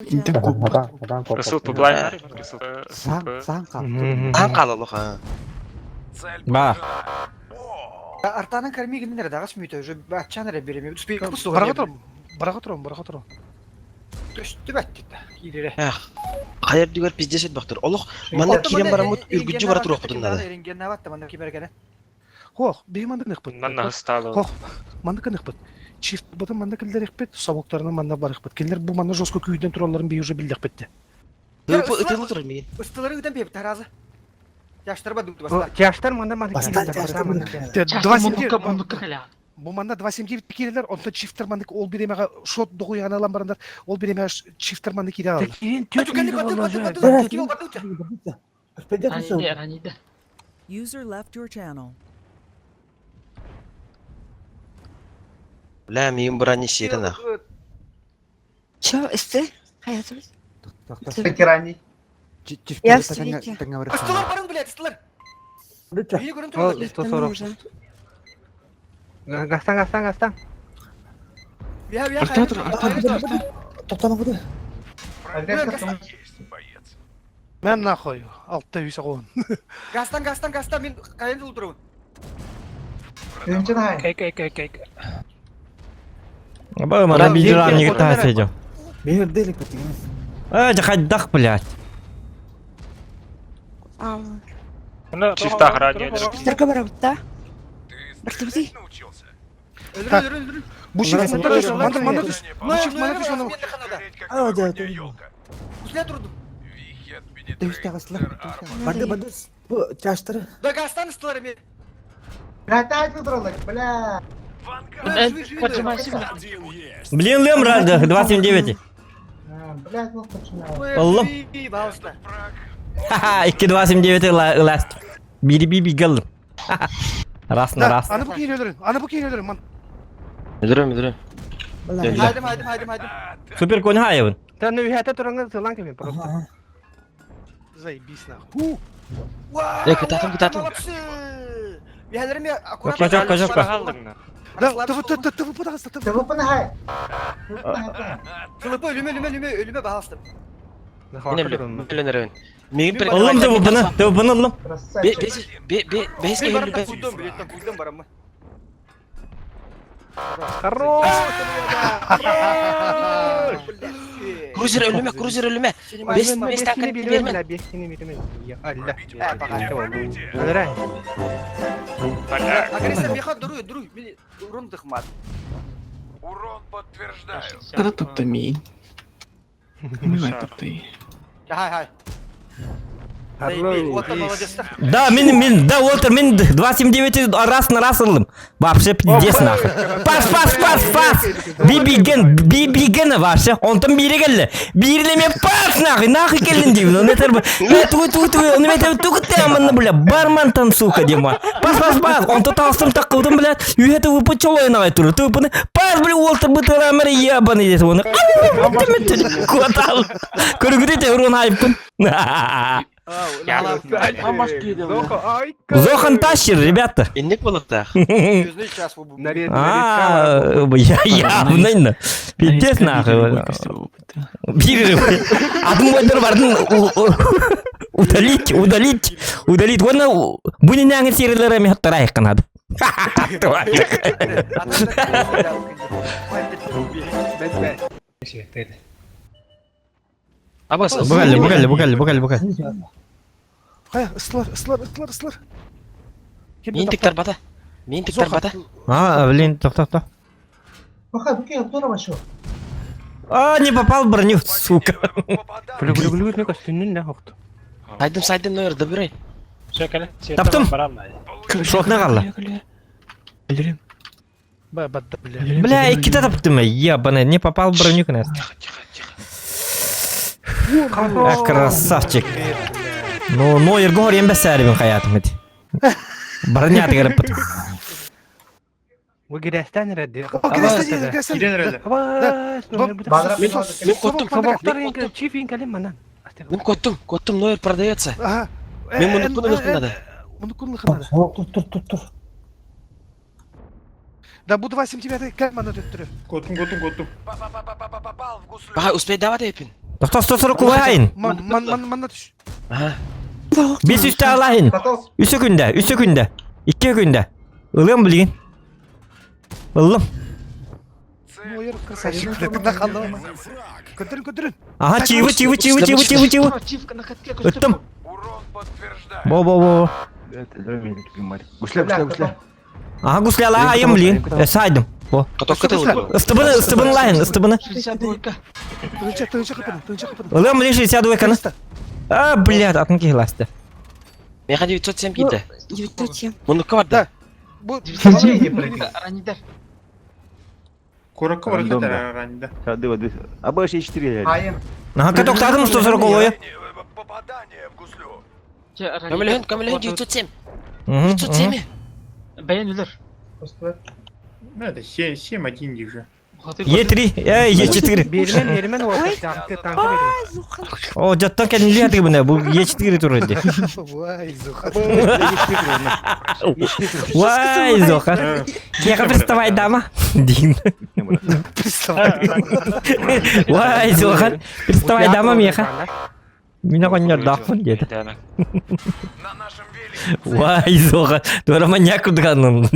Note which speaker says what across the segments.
Speaker 1: Интен куппут.
Speaker 2: СЛП блайнер, СЛП.
Speaker 3: Саан хаалла.
Speaker 4: Саан хаалла лоха.
Speaker 5: Ба.
Speaker 3: Артанан карми гиннер дагас мүтө уже аччан эрэ береме.
Speaker 6: Бараға турам, бараға турам, бараға турам.
Speaker 3: Төстү баттит. Киирире.
Speaker 4: Эх. Хайар дүгер пиздец этбахтыр. Олох манна кирен барамыт үргүчү бара туруохпутун надо.
Speaker 6: Хох, биһи маннык ныхпыт.
Speaker 2: Манна ыстаалы.
Speaker 6: Хох, маннык ыныхпыт. Чифт бытын манна киллэриэхпит, собуктарынан манна барыахпыт. Кинилэр бу манна жестко күүһүнэн туралларын биһи уже биллэхпит.
Speaker 4: Ытылы ытылы турар миин.
Speaker 3: Ыстылары ыытан биэбит таразы. Тяштар ба дуту баста.
Speaker 7: Тяштар манна манна
Speaker 1: Бастан тяштар манна.
Speaker 6: 279 Бу манна 279 киирэлэр, онтон чифтер маннык ол биремеҕэ шот доҕуйаҕына ылан бараннар, ол биремеҕэ чифтер маннык киирэ алаллар.
Speaker 8: User left your channel.
Speaker 4: Бля, миин бра не сиэтэ нах.
Speaker 9: Чё, исти? Хаятыбыз?
Speaker 7: Тирани.
Speaker 9: Я встреча.
Speaker 3: Ыстылар барың, блядь, ыстылар. Биһи көрөн турар.
Speaker 7: 140. Гастан, гастан, гастан.
Speaker 3: Бия, бия,
Speaker 1: Арта тур, арта, арта, арта.
Speaker 3: Тоқтамаңды.
Speaker 6: Мен нахуй, алта үс оҕон.
Speaker 3: Гастан, гастан, гастан, мен кайын жыл турабын.
Speaker 7: Кей, кей, кей, кей.
Speaker 5: Ба, мана бидиран не гитаа сидел.
Speaker 1: Мир делик битигин.
Speaker 5: Э, хайдах, блядь.
Speaker 2: Чифта охраняли.
Speaker 9: Только барабытта. Бартыбыты.
Speaker 3: Өлүрүн, өлүрүн, өлүрүн.
Speaker 6: Бу чифт манна түс, манна манна түс. Бу чифт манна түс, манна.
Speaker 1: Аа, да.
Speaker 3: Үстүлэ турдум.
Speaker 1: Төстө астылар. Барды барды. Бу тяштары.
Speaker 3: Да гастан ыстылар эми.
Speaker 7: Бля,
Speaker 5: Блин, лем рада, 279.
Speaker 7: Бля,
Speaker 5: Аллам.
Speaker 3: Балыста.
Speaker 5: Ха-ха, 2 279 ласт. Бири би би гал. Раз на раз.
Speaker 6: Аны бу киин өлөрүн, аны бу киин өлөрүн, ман.
Speaker 4: Өдөрөм, өдөрөм.
Speaker 3: Хайдым, хайдым, хайдым, хайдым.
Speaker 5: Супер конь хаевын.
Speaker 7: Та ну я тураңы сылан кемен просто.
Speaker 6: Заебись нахуй.
Speaker 4: Э, кытатын, кытатын.
Speaker 3: Биһэлэрим аккуратно.
Speaker 5: Жокко, жокко, жокко.
Speaker 6: Да, ТВ ТВ ТВ пытагаста, ТВ.
Speaker 3: Тылыпы өлүмө, өлүмө, өлүмө, өлүмө баалыстым.
Speaker 4: Мен билем, билен эребин. Миин
Speaker 5: Ыллым ТВПны, ТВПны ыллым.
Speaker 4: Бе, бе, бе, бес
Speaker 3: Мен
Speaker 4: кehirli
Speaker 3: барам
Speaker 4: бе.
Speaker 3: кулдум, билеттен кулдум бараммы.
Speaker 7: Хорош!
Speaker 4: Крузер өлүмө, крузер өлүмө. Бес, бес танка берме.
Speaker 7: Алла. Алра.
Speaker 3: Агрессия меха дуру, дуру, мен урон дыхмат.
Speaker 1: Тара топта миин. Мына топтай.
Speaker 3: Хай, хай.
Speaker 5: Да, мин, мин, да, Уолтер, мин 279 раз на раз ыллым. Вообще пиздец нахуй. Пас, пас, пас, пас. Биби ген, биби гена вообще. Онтон бири келди. Бирлеме пас нахуй, нахуй келдин деймин. Оны этер, э, тугу, тугу, тугу, оны метер тугу теманны, бля, барман там, сука, деймін. Пас, пас, пас. Онто талстым такылдым, бля. Үйе ТВП чолойын туру. ТВПны пас, бля, Уолтер бытырамыр ебаный деді оны. Куатал. Көргүдө урун айыппын. Зохан тащер, ребята.
Speaker 4: Инник болуктах.
Speaker 3: Звездный час бу.
Speaker 5: А, я явно. Пиздец нахуй. Бир. Адым бойдыр бардын удалить, удалить, удалить. Оны буни нәңі серілері мен хаттар айыққанады.
Speaker 4: Абас.
Speaker 5: Бугалли, бугалли, бугалли, бугалли, бугалли.
Speaker 6: Хая, ыстылар, ыстылар, ыстылар, ыстылар.
Speaker 4: Миин тиктар бата. Миин тиктар бата.
Speaker 5: А, блин, тоқ, тоқ, тоқ. А, не попал в броню, сука.
Speaker 7: Блю блю блю не костюмнүн не хокт.
Speaker 4: Сайдым, сайдым нойер, добирай.
Speaker 5: Таптым. Шотна қалды.
Speaker 1: Өлөрөм.
Speaker 6: Ба, бадда, бля.
Speaker 5: Бля, икките таптым, ебаный, не попал в броню, конечно.
Speaker 4: Тихо, тихо, тихо.
Speaker 5: А, красавчик. Ну, Нойер гор ембес сәрібін хаятым еді. Броня тігіріп бұт.
Speaker 7: Бу гирестен реди.
Speaker 6: О, гирестен, гирестен.
Speaker 7: Абас.
Speaker 4: Мен коттум.
Speaker 7: Собоктар инке чиф инке манан.
Speaker 4: Мен коттум, коттум нойер продается.
Speaker 6: Ага.
Speaker 4: Мен муну куну надо.
Speaker 6: Муну куну надо.
Speaker 1: Тур тур тур тур.
Speaker 6: Да, бу 279 кәл мана төттүрү.
Speaker 10: Коттум, коттум, коттум.
Speaker 4: Бага, успей давать эпин.
Speaker 5: Тохто 140 кулайын.
Speaker 6: Ман ман ман манна түш.
Speaker 5: Бес үстэ алайын. Үс күндэ, үс күндэ. Икки күндэ. Ылыам билигин. Ыллым.
Speaker 6: Мойер красавчик. Тында қалды. Көтөрүн көтөрүн.
Speaker 5: Ага, чивы, чивы, чивы, чивы, чивы, чивы. Ыттым. Бо, бо, бо.
Speaker 1: Гусля, гусля, гусля.
Speaker 5: Ага, гусляла, айым блин. Сайдым. Бо.
Speaker 4: Катокка тылы.
Speaker 5: Ыстыбыны, ыстыбыны лайын, ыстыбыны.
Speaker 6: Тынча тынча капын, тынча капын.
Speaker 5: Ылыам блин 62 каны. А, блядь, атын кихласты.
Speaker 4: Меха 907 киирдэ.
Speaker 9: 907.
Speaker 4: Муннукка барда.
Speaker 6: Бу
Speaker 10: Куракка барыта раньда.
Speaker 1: А больше 4
Speaker 5: Ага, катоктадым 140 олойы.
Speaker 4: Көмөлөһүн, көмөлөһүн 907.
Speaker 5: Мгм,
Speaker 4: 907.
Speaker 10: Ну это 7-1 же.
Speaker 5: Е3, эй, Е4.
Speaker 7: Бермен, бермен Уолтер, танкы, танкы бермен.
Speaker 5: О, жаттан кәдімгі атығы бұны, бұл Е4 тұр еді.
Speaker 6: Вай, Зуха.
Speaker 5: Вай, Зоха. Кеха приставай, дама. Дин. Вай, Зоха. Приставай, дама, меха. Меня коньяр дахпын деді. Вай, Зоха. Тура маньяк кудганын.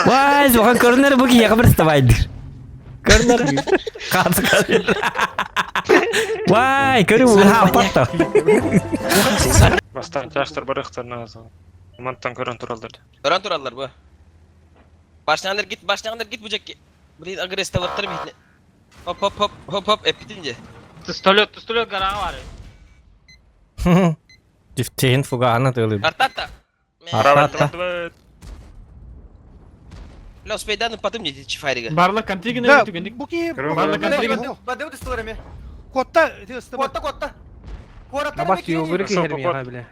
Speaker 5: Вай, Зоха, көрінер бұл кеха приставайдыр. Көрінер. Қазы қазы. Вай, көрі бұл хапатта.
Speaker 2: Бастан тяжтар барыхтар Мантан көрөн туралдар.
Speaker 4: Көрөн тураллар бу. Башнаңдар гит, башнаңдар гит бу жакка. Блин, агресс таваттар битне. Хоп хоп хоп хоп хоп эпитинде.
Speaker 2: Пистолет, пистолет гора бар.
Speaker 5: Дифтейн фуганы тылы.
Speaker 4: Артата.
Speaker 5: Артата.
Speaker 4: Бля, успейдан потом не чифайрига.
Speaker 11: Барла контригин
Speaker 6: Да,
Speaker 11: түгендик.
Speaker 6: бу ки.
Speaker 11: Барла контригин.
Speaker 3: Бады ыстылар эми.
Speaker 6: Котта, ыстыбы.
Speaker 3: Котта котта. Куораттар
Speaker 7: Абас
Speaker 3: эми
Speaker 7: югыры
Speaker 2: Красавчик,
Speaker 7: киһер миэхэ, бля.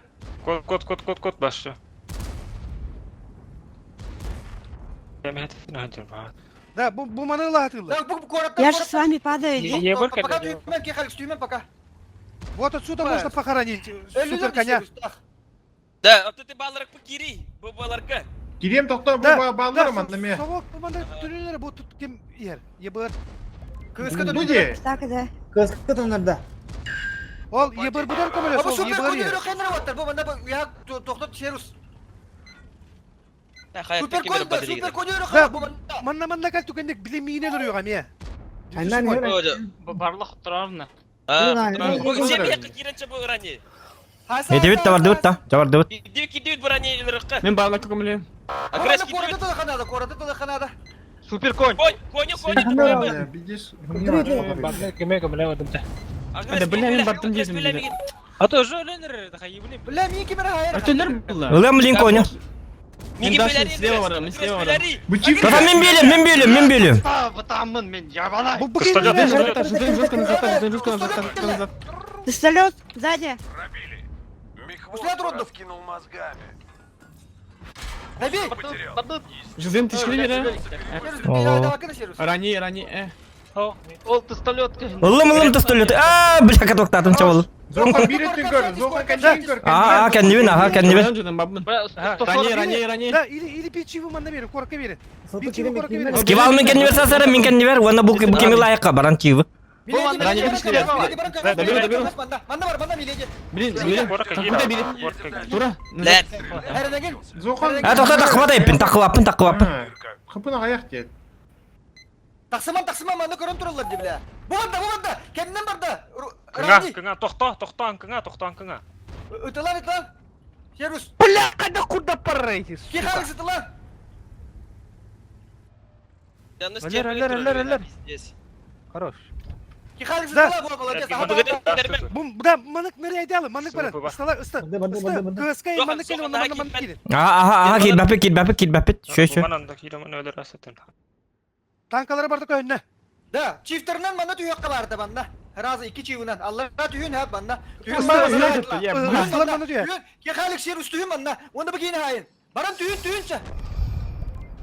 Speaker 2: Кот, кот, кот, кот, кот башы.
Speaker 6: Да, бу бу маны латылы.
Speaker 3: Да, бу куораттар.
Speaker 9: Я же с вами падаю, иди.
Speaker 3: Пока түймен, кехалик түймен пока.
Speaker 6: Вот отсюда можно похоронить супер коня.
Speaker 4: Да, вот ты балларак по кири, бу балларка.
Speaker 10: Кирем тохто
Speaker 6: Да,
Speaker 10: бу баллар манна ме.
Speaker 6: Совок бу маны түрүнөр бу тут ким ер. Ебыр.
Speaker 3: Кыска
Speaker 10: Бу де.
Speaker 9: Так, да.
Speaker 6: Ол ебыр будар көмөлөс,
Speaker 3: Бу
Speaker 6: ол
Speaker 3: супер
Speaker 6: ебыр
Speaker 3: коню
Speaker 6: ер.
Speaker 3: хенер ваттар. Бу манда я тохтот серус.
Speaker 4: Супер
Speaker 3: Супер коню, супер коню
Speaker 6: Да,
Speaker 3: бу манда.
Speaker 6: Манна манна кал түкендик билим миине дуруйга ме.
Speaker 2: Барлық тұрарны.
Speaker 4: Киренче бу рани.
Speaker 5: Эдебит табардыбыт та, табардыбыт.
Speaker 4: Кидибит кидибит бу рани ылырыкка.
Speaker 11: Мен барлакка көмөлөм.
Speaker 4: Агресс
Speaker 3: Куораты
Speaker 4: кидибит.
Speaker 3: тылаханада, куораты тылаханада.
Speaker 2: Супер конь.
Speaker 4: Конь, коню, коню,
Speaker 10: Видишь?
Speaker 11: Ада, бля, мен бардым дедим, бля.
Speaker 2: А то уже ленер,
Speaker 3: Бля, мин кимер хайыр.
Speaker 11: Өтөлөр булла.
Speaker 5: Ылым блин коню.
Speaker 11: Мен даже слева барам, мен слева барам.
Speaker 10: Бу чиф.
Speaker 5: Тата мен белем, мен белем, мен белем.
Speaker 2: Бытамын мен жабалай.
Speaker 6: Бу бу
Speaker 2: Пистолет.
Speaker 11: Жестко, жестко назад, жестко назад, жестко назад.
Speaker 9: Пистолет, сзади.
Speaker 3: Гусля трудно. Добей.
Speaker 11: Жүзем тишкире бере.
Speaker 5: О.
Speaker 11: Рани, рани, э.
Speaker 2: Ол пистолет.
Speaker 5: Ылым, ылым пистолет. А, бля, катоктадым чабыл.
Speaker 10: Зоха биреттин көр, Зоха контригин көр.
Speaker 5: А, а, кәндибин, аха, кәндибин.
Speaker 11: Жүзем бабын. Рани, рани, рани.
Speaker 6: Да, или или пичиву манна бери, корка бери. Пичиву корка бери.
Speaker 5: Скивал мен кәндибер сасара, мен кәндибер. Уана бу бу кеми лайыққа баран чивы.
Speaker 3: Манда бар, манда миледи.
Speaker 11: Блин, блин. Куда бери? Тура.
Speaker 10: Зоха.
Speaker 5: А, тоқта, таққыба тайыппын, таққылаппын, таққылаппын.
Speaker 10: Хыпын аяқ дед.
Speaker 3: Тақсыман, тақсыман, манда көрін тұралар деп, бля. Бу банда, бу банда. Кемнен барда?
Speaker 2: Кыңа, кыңа, тоқта, тоқтан, кыңа, тоқтан, кыңа.
Speaker 3: Өтелар, өтелар. Серус.
Speaker 7: Бля, когда куда пора идти, сука?
Speaker 3: Кехалик сытылар.
Speaker 7: Алер, алер, алер, алер. Хорош.
Speaker 3: Кехалик
Speaker 6: Да.
Speaker 3: сытылар, бу молодец. Ага,
Speaker 6: Бу да манык нэрэ айдалы, манык баран. Ыстала, ысты. Ысты. КСК манык кел, онда манна манык кел.
Speaker 5: А, аха, аха, кидбаппыт, кидбаппыт, кидбаппыт. Шö, шö.
Speaker 2: Мананда киремін өлер асатын.
Speaker 6: Танкалары барды көйнө.
Speaker 3: Да, чифтернен манда түйөккө барды банда. Разы iki чивынан. Аллаһ түйүн хап банда. Түйүн
Speaker 6: Ыстылар манда түйө.
Speaker 3: Кехалик серус түйүн банда. Онда бигин хайын. Баран түйүн түйүнчө.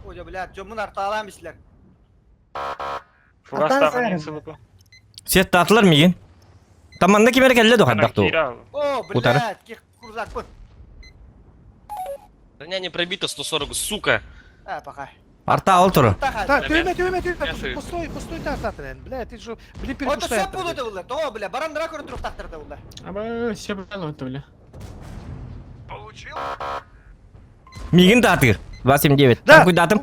Speaker 3: Ожа, блядь, жомун арталам бислер.
Speaker 2: Фугастағын сылып.
Speaker 5: Сет татылар миген. Таманда кимер кәлле дохаддақ ту.
Speaker 3: О,
Speaker 5: Утары.
Speaker 3: блядь, ки курзак бу.
Speaker 4: Броня не пробита 140, сука.
Speaker 3: А, пока.
Speaker 5: Арта ол турар.
Speaker 6: Та, түйме, түйме, түйме. Пустой, пустой тартатын. Бля, ты же, блин,
Speaker 3: Ото
Speaker 6: перепустай.
Speaker 3: сөп болду да булла. Тоҕо бля, баран дыра көрөн туруктактар да булла.
Speaker 11: Аба, все было это, бля.
Speaker 5: Мигин таатыр. 279.
Speaker 6: Да.
Speaker 5: Танкуйдатым.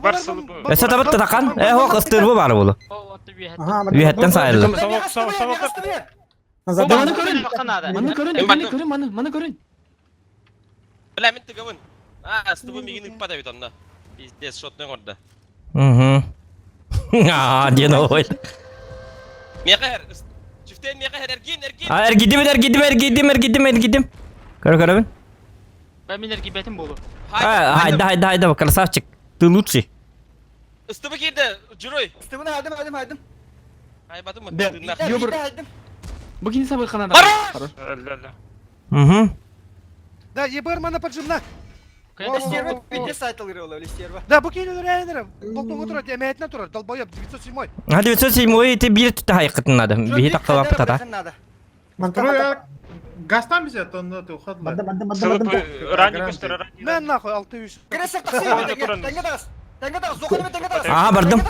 Speaker 5: Эсэ табыт татахан. Э хок ыстыр бу бар болу. Үйәттен сайылды.
Speaker 11: Маны көрін, маны көрін, маны көрін, маны, маны көрін.
Speaker 4: Бля, мен тыгабын. А, стыбы мигин ыкпата бит онда. Пиздец, шотный горда.
Speaker 5: Угу. А, ден ой.
Speaker 4: Меха Чифтен меха эргин, эргин.
Speaker 5: А, эргидим, эргидим, эргидим, эргидим, эргидим. Көрө көрөбүн.
Speaker 11: Мен эргибетим болу.
Speaker 5: А, хайда, хайда, хайда, красавчик. Ты лучший.
Speaker 4: Стыбы кирди, Журой.
Speaker 3: Стыбыны хайдым, хайдым, хайдым.
Speaker 4: Ай, батым.
Speaker 11: Да.
Speaker 3: Ёбр. Хайдым.
Speaker 11: Бу кини сабы канада.
Speaker 4: Хорош!
Speaker 2: Өллө,
Speaker 5: Угу.
Speaker 6: Да, ЕБР мана поджимна.
Speaker 3: Стерва пиздец айтылыр ол, стерва.
Speaker 6: Да, бу кейлер әйнер. Болтон отырар, әмәйтінен тұрар, долбоеб, 907.
Speaker 5: А 907 ты бир түтті хайқытын надо. Бихи таққалап тата.
Speaker 10: Трое Гастан bize онда ты уходила.
Speaker 2: Сылып ранний көстөр, ранний.
Speaker 6: Мен нахуй, 600.
Speaker 3: Кіресек тақсы, тәңге тағыз. Тәңге тағыз, зоқаны тәңге тағыз.
Speaker 5: Ага, бардым.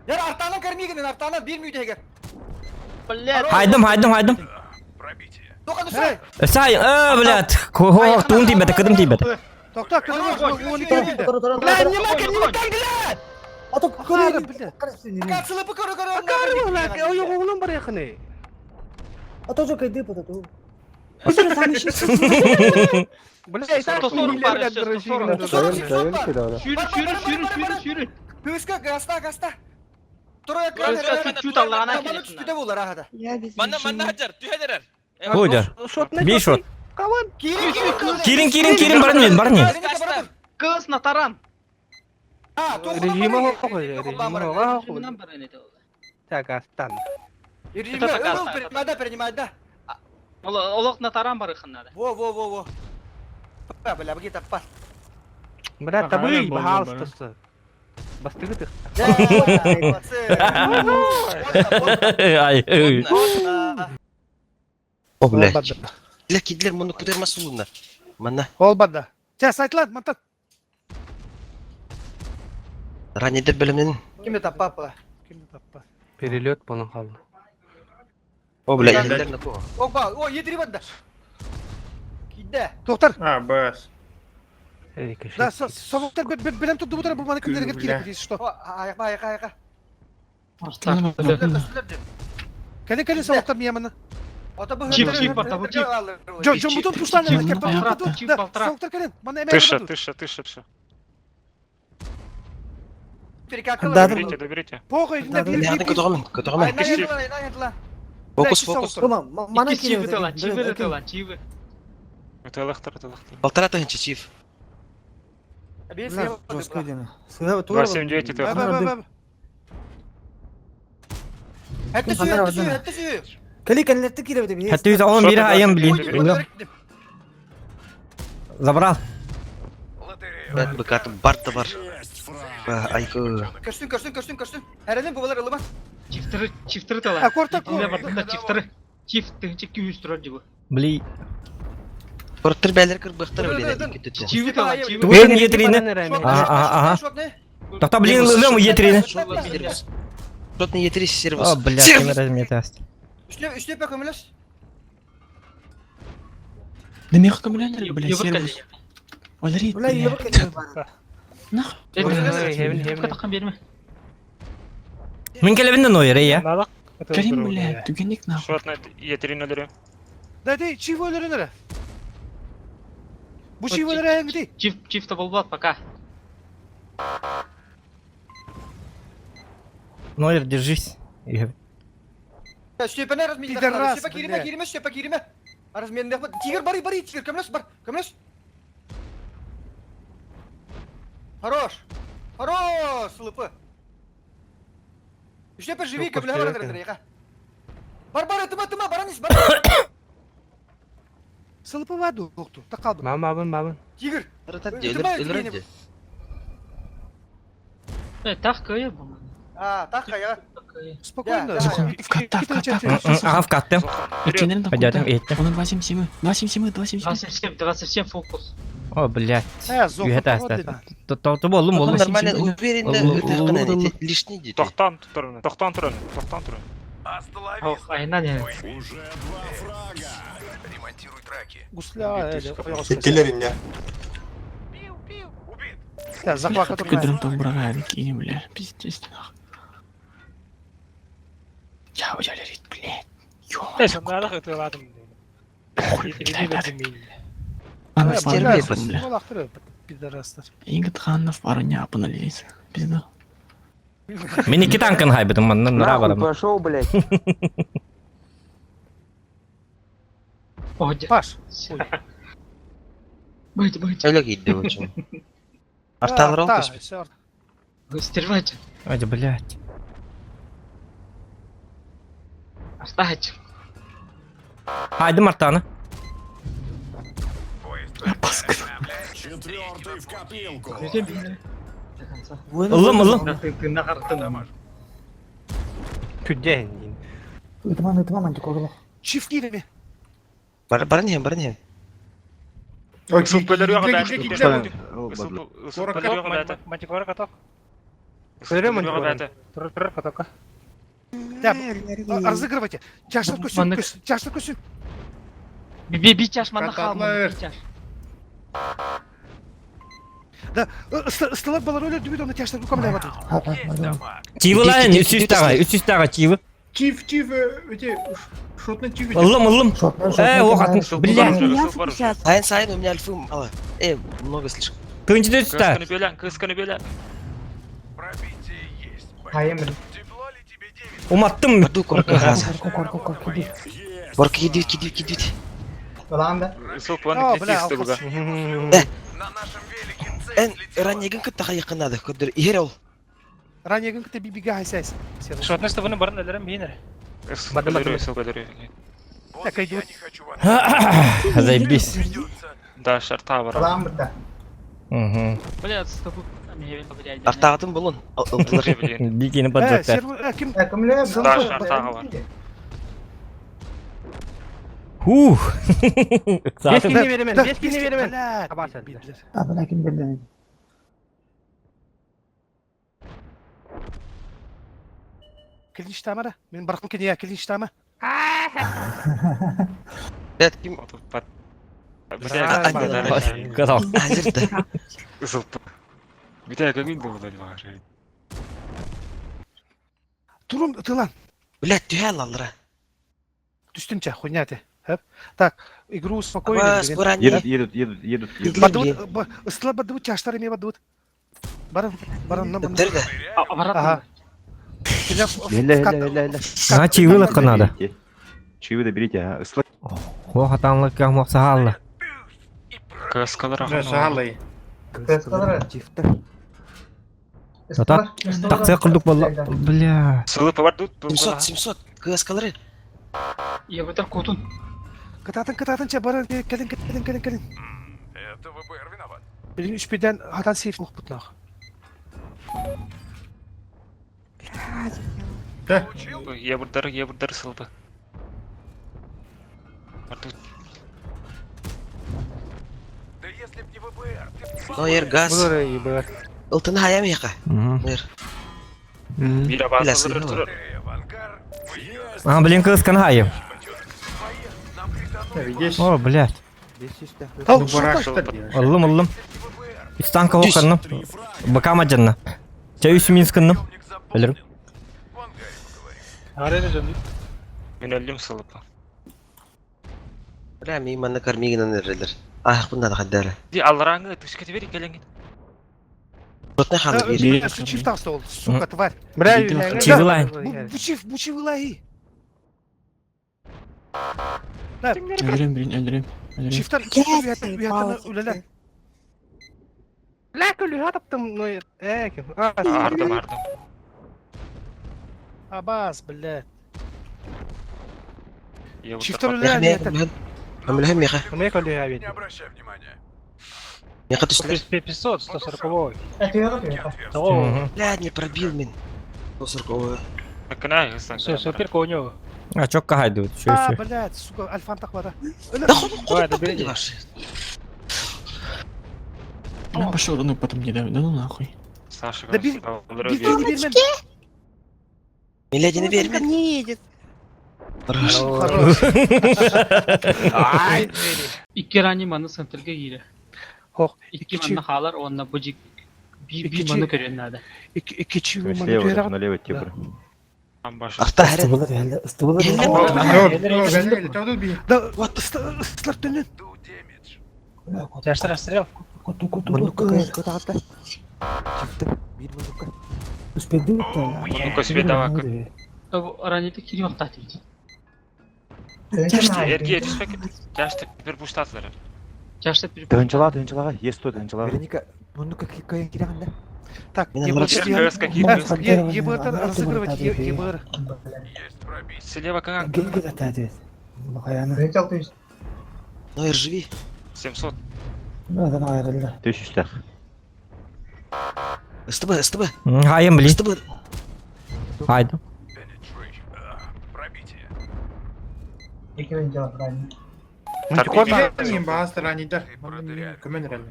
Speaker 3: Яр артанан көрмейгін, артанан bir müyde егер.
Speaker 5: Хайдым, хайдым, хайдым.
Speaker 3: Зоқаны сұрай.
Speaker 5: Сай, э, блядь. Хо, туын тибет, кыдым тибет.
Speaker 6: Тоқта, кыдым, оны келді.
Speaker 7: Бля, не могу, не могу, блядь!
Speaker 6: Ары, блядь.
Speaker 3: Сылыпы көрі көрі.
Speaker 7: Бля, ой, оғлым бар яқыны. Бля, и так
Speaker 11: 140 бар, 140.
Speaker 3: 140 бар.
Speaker 11: Сүйрі, сүйрі, сүйрі, сүйрі, сүйрі.
Speaker 3: Пүскі, гаста, гаста. Трое
Speaker 11: Чуть аллағына келесің.
Speaker 3: Түспіде болар ағада.
Speaker 9: Я без
Speaker 4: Манна, манна
Speaker 9: режима.
Speaker 4: хаджар, түйедерер.
Speaker 5: Худя. Бей шот.
Speaker 3: Кирин,
Speaker 5: Кирин, кирин, кирин, бар не, бар не.
Speaker 11: Кыз на таран.
Speaker 7: Режима хоқы, режима хоқы. Так, астан.
Speaker 3: Принимай, принимай, да.
Speaker 11: Олық на таран бар ықыннады.
Speaker 3: Во, во, во, во. Бля, бі таппас.
Speaker 7: Бля, табы, бахалстысы. Бастығы тық.
Speaker 5: Ай.
Speaker 4: О, бля. Бля, кидлер, мұны көтермес сулуна. Манна.
Speaker 6: Ол банда. Сә, сайтлан, мантат.
Speaker 4: Раннидер бөлімнен.
Speaker 3: Кімде таппап бұла?
Speaker 6: Кімді таппа?
Speaker 7: Перелет бұның қалды.
Speaker 4: О, бля, елдер на кого.
Speaker 3: Опа, о, едірі банда. Киді.
Speaker 6: Тоқтар.
Speaker 10: А, БС.
Speaker 6: Да, совуктар білем тұрды бұтара бұл маны кімдерге керек, если что.
Speaker 3: Аяққа, аяққа, аяққа.
Speaker 6: Кәле, кәле совуктар мияманы.
Speaker 11: Чип, чип, барта, бу чип.
Speaker 6: Жо, жо, бутон пуштаны.
Speaker 11: Чип, полтора.
Speaker 6: Совуктар кәле, маны әмәй
Speaker 2: Тыша, тыша, тыша, все. Доберите, доберите.
Speaker 6: Похуй,
Speaker 4: Бля, көтөғөмін, көтөғөмін. Фокус, фокус.
Speaker 11: Чивы тылан, чивы тылан, чивы.
Speaker 2: Өтелехтер, өтелехтер.
Speaker 4: Полтора тысячи чиф.
Speaker 2: 279 өтелехтер.
Speaker 5: Хәтті үз оғын бері айын, блин. Забрал.
Speaker 4: Блядь, быкаты бар да бар. Айкы.
Speaker 3: Көрсін, көрсін, көрсін, көрсін. Әрәнен бұлар ылыма.
Speaker 11: Чифтыры, чифтыры тылан.
Speaker 6: А, корта,
Speaker 11: корта. Чифтыры. Чиф, тыгынчы күйіз тұрар жібі.
Speaker 5: Бли.
Speaker 4: Корттыр бәлер кыр бықтыр блин.
Speaker 11: Чивы тылан, чивы.
Speaker 5: Туын етрини. Ага, ага, ага. Тоқта, блин, ылым етрини.
Speaker 4: Шотный етри сервис.
Speaker 5: О, бля, кем размет аст.
Speaker 3: Үшлеп көміліс.
Speaker 11: Да мех көміләнер, бля, сервис. Оларит, бля. Нах. берме.
Speaker 5: Мен келебин нойыр, я.
Speaker 11: Карим, бля, түгенек нахуй.
Speaker 2: Шотный етерин өлөрү.
Speaker 6: Да, дей, чиво өлөрөнөрө. Бу чиво өлөрө дей.
Speaker 11: Чиф, чиф та болбат пока.
Speaker 5: Нойер, держись.
Speaker 3: Штепene размен.
Speaker 6: Пидорас,
Speaker 3: Штепа кириме, кириме, штепа кириме. Размен Тигр бары, бары, тигр, көмлөс, бар, көмлөс. Хорош. Хорош, лыпы. Штепа живи, көмлө бар дыр, Бар, бар, тыма, тыма, баранис, бар.
Speaker 6: Сылпы ваду, доктор. Тақалды.
Speaker 7: Мамабын, мамын.
Speaker 3: Тигр.
Speaker 11: Так кое бу.
Speaker 3: А, так я.
Speaker 6: Спокойно.
Speaker 11: Вкатта, вкатта,
Speaker 5: Ага, вкатты.
Speaker 11: Өткенерин
Speaker 5: Пойдем, еттім.
Speaker 11: Оның 277, 277, 277. 27, 27 фокус.
Speaker 5: О, блядь.
Speaker 6: Э, зов.
Speaker 5: Үһэ таста. Тото боллум боллум.
Speaker 4: Нормально, уверенно, это лишний дети.
Speaker 2: Тохтан туран, тохтан туран, тохтан туран.
Speaker 11: Ох, айна не.
Speaker 6: Гусля.
Speaker 10: Иккилеринне.
Speaker 6: Захват.
Speaker 11: Кыдырым там брагали, кини, бля, пиздец, нахуй. Я уделерит, блядь. Ё, Ана
Speaker 6: Стерве. Пидорастар.
Speaker 11: Игорь Ханов парня лезет. Пизда.
Speaker 5: Мин икки танкын хайбытым манна нара барам.
Speaker 7: пошел, блядь.
Speaker 6: Паш.
Speaker 11: Быть, быть.
Speaker 4: Öyle giydi bu için. Арталар ол көспүт.
Speaker 11: Стервать.
Speaker 5: Ой, блядь.
Speaker 11: Оставить.
Speaker 5: Хайдым артаны. Ылым, ылым.
Speaker 11: Ты на карту.
Speaker 7: Күден.
Speaker 6: Чиф кииреми.
Speaker 4: Бар бар не, бар не.
Speaker 2: Ысылпылар yok
Speaker 6: Да, разыгрывайте. Чаштар көсүн, чаштар көсүн.
Speaker 11: Би чаш мана
Speaker 10: Кататлар.
Speaker 11: чаш.
Speaker 6: Да, ыстылар балар өлөр дүбүт, оны чаштар көмөлөй батыр.
Speaker 5: Чивылайын, 300 тага, 300 тага чивы.
Speaker 10: Чиф, чиф, эти, шотный чиф.
Speaker 5: Ылым, ылым. Э, ох, атын, блядь.
Speaker 9: Меня сейчас.
Speaker 4: Сайын сайын у меня альфы мало. Много слишком.
Speaker 5: Тынчы 400 та.
Speaker 2: Кысканы белән, кысканы белән.
Speaker 5: Уматтым.
Speaker 4: Барду корка газа. Борка кидит, кидит, кидит.
Speaker 2: Ысылпыланы
Speaker 6: О, бля,
Speaker 2: китисти буга.
Speaker 4: Эн ранегин кытта якынады. Көддөр ихер ол.
Speaker 6: Ранегин кыты бибиге хайсайс.
Speaker 2: Ысылпылар, ысылпылар.
Speaker 6: Так, идет.
Speaker 5: Заебись.
Speaker 2: Да, шарта бар.
Speaker 5: Угу.
Speaker 11: Блядь, с тобой.
Speaker 4: Артагатын болун. Ылдылар.
Speaker 5: Бикини
Speaker 6: Э,
Speaker 5: поджогтар.
Speaker 6: сервер, э, ким?
Speaker 2: Да, шарта бар.
Speaker 5: Ух.
Speaker 7: Бескини беремен,
Speaker 6: Да,
Speaker 7: бескини беремен.
Speaker 6: Блядь.
Speaker 7: Табаша.
Speaker 6: Клинч тамара. Мен баркым кене, клинч тама.
Speaker 4: Блядь, ким
Speaker 5: Казал.
Speaker 4: Азыр да.
Speaker 2: Ысылпы. Битә көмин булды бар.
Speaker 6: Турум тылан.
Speaker 4: Блядь, түһә алалар.
Speaker 6: Түстүмчә, хуйня те. Хэп. Так, игру успокоили.
Speaker 4: Абас,
Speaker 6: блин.
Speaker 4: буран
Speaker 1: Едут, едут, едут, едут, едут.
Speaker 6: Бадут, ыстыла бадут, чаштар эме бадут. Баран, баран, нам.
Speaker 4: Дерде.
Speaker 6: Ага.
Speaker 1: Ле, ле, ле, ле, ле.
Speaker 5: А чивы надо.
Speaker 1: Чивы доберите, ага. Ысла-
Speaker 5: Ох, атанлык моксахалла.
Speaker 2: Кыскалар
Speaker 10: Саалай.
Speaker 5: Ата, такция кылдык болла. Бля.
Speaker 2: Сылып бар тут.
Speaker 4: 700, 700. Кыскалары.
Speaker 11: Я в этом кутун.
Speaker 6: Кытатын, кытатын, ча, баран, келин, келин, келин, келин. Это ВБР виноват. Билин үч биден хатан сейф бутнах.
Speaker 2: Ебурдар, ебурдар сылпы. Бар тут.
Speaker 4: Нойер газ. Ылтын хаям яка. Нойер.
Speaker 2: Бира
Speaker 4: Бля,
Speaker 2: бар.
Speaker 4: сылпы.
Speaker 5: А, блин, кыскан хайым.
Speaker 10: Видишь?
Speaker 5: О, блядь.
Speaker 10: Ну, бараш-то
Speaker 5: Ылым, ылым. Үч танка оканным. Бакама жанна. Ча үч минскынным. Өлөрүм.
Speaker 2: Мин өлдүм сылып.
Speaker 4: Бля, мин манна кармигинан эрелер. Ах, бунда да каддара.
Speaker 2: Ди алраңы тышкы бери келеңин.
Speaker 4: Шотный ханы бир.
Speaker 6: Чиф там стол, сука, тварь.
Speaker 7: Бля,
Speaker 5: Чивылайн.
Speaker 6: Бучив, бучивылай.
Speaker 11: Өлөрөм, блин, өлөрөм. Өлөрөм.
Speaker 6: Чифтар,
Speaker 9: Блядь,
Speaker 6: үлелер.
Speaker 7: Бля, күлү таптым, ну, э, ким. А,
Speaker 2: Ардым, ардым.
Speaker 6: Абас, блядь.
Speaker 2: Ебурдар.
Speaker 6: Чифтар үлелер.
Speaker 4: Амлахам яка.
Speaker 7: Мне күлү авид.
Speaker 4: Яка түслер.
Speaker 11: 500, 140.
Speaker 5: Мгм.
Speaker 4: Бля, не пробил мин. 140.
Speaker 2: Кына, станция.
Speaker 11: Супер коню.
Speaker 5: А чокка хайду. Чё,
Speaker 6: А,
Speaker 5: чё.
Speaker 6: блядь, сука, альфан таквара.
Speaker 4: Да хуй, хуй, хуй, ваш.
Speaker 11: Ну пошел, ну потом не да, да ну нахуй.
Speaker 2: Саша,
Speaker 6: Да бир киһини биэрмэн.
Speaker 4: Миледини
Speaker 9: Вот он ко
Speaker 4: берме.
Speaker 9: мне едет.
Speaker 4: Хорош.
Speaker 6: Хорош.
Speaker 11: Икки рани маны центрге киирэ.
Speaker 6: Хох,
Speaker 11: Икки
Speaker 6: икки
Speaker 11: манна хаалар уонна бу жик би би
Speaker 6: Икки
Speaker 11: маны көрүөн наада.
Speaker 6: икки икки чиви маны
Speaker 1: Слева,
Speaker 6: түһэрэҕин.
Speaker 1: налево типа.
Speaker 4: Арта хәрэ.
Speaker 6: Да, ыстылар төннөн.
Speaker 11: Жаштар расстрел.
Speaker 2: Ну-ка, себе давай.
Speaker 11: Раниты кири вақтат дейді.
Speaker 2: Эргие түспек. Жашты бір буштатылар.
Speaker 11: Жашта бір
Speaker 1: Тыгынчала, тыгынчалага, есть сто тыгынчалага.
Speaker 6: Так,
Speaker 4: Мен
Speaker 6: ЕБР
Speaker 2: КС какие
Speaker 6: ЕБР разыгрывать ЕБР.
Speaker 2: Слева как?
Speaker 4: Нойер живи.
Speaker 2: 700.
Speaker 1: Тысяча.
Speaker 4: СТБ, СТБ,
Speaker 5: Хайым, блин.
Speaker 4: СТБ.
Speaker 5: Хайда.
Speaker 10: Мен бағастыр анидар. Көмен рәлі.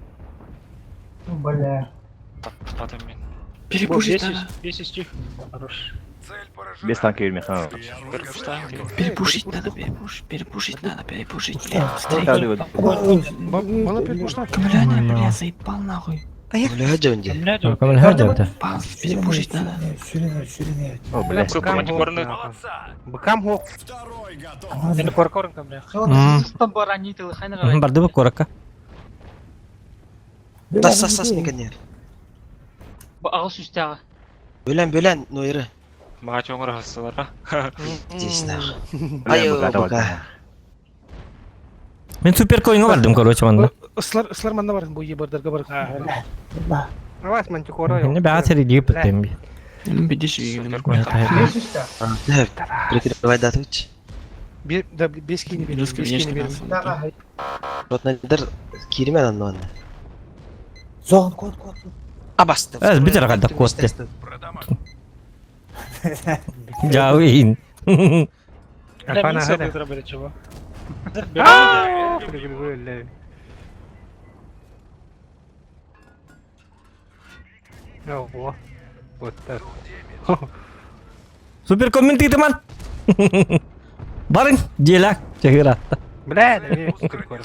Speaker 2: Потом мен.
Speaker 11: Перепушить надо. Бесись Хорош.
Speaker 1: Без танка Ермеханова.
Speaker 2: Бір буштайын.
Speaker 11: Перепушить надо, перепушить, перепушить надо, перепушить,
Speaker 6: Мала перепушта.
Speaker 11: Бля, заебал нахуй.
Speaker 9: Поехали.
Speaker 4: Бля, дьонди.
Speaker 11: Перепушить надо.
Speaker 1: О, бля.
Speaker 2: Ссылку мантикорны.
Speaker 7: Быкам хох.
Speaker 5: Барды бу коракка.
Speaker 4: Тас, тас, тас, меканер.
Speaker 11: Ағыс үстәға.
Speaker 4: Бөлән, бөлән, Нойеры.
Speaker 2: Мага чоңыр хасылар.
Speaker 4: Здесь нах.
Speaker 1: Бля,
Speaker 4: Ай,
Speaker 1: богато
Speaker 4: бога.
Speaker 1: богато.
Speaker 5: Мен суперкоинга бардым, короче, манна.
Speaker 6: Ыстылар ыстылар манна бар, бу ЕБР-дерге бар.
Speaker 7: Давай мантикора.
Speaker 5: Не бәға сері бітем.
Speaker 4: Да, прикрывай датуч.
Speaker 6: Bir да бес киһини биэрим, бес киһини биэрим.
Speaker 4: Ротнайдер киримен анны анны. Зоғын код, код. Абасты.
Speaker 5: Әз, бітер қайда код деп. Жауин.
Speaker 7: Апана хада. Ого. Вот так.
Speaker 5: Суперкон мен тыйтыман. Барың, желак, чегір атты.
Speaker 7: Бля, да мен прикол.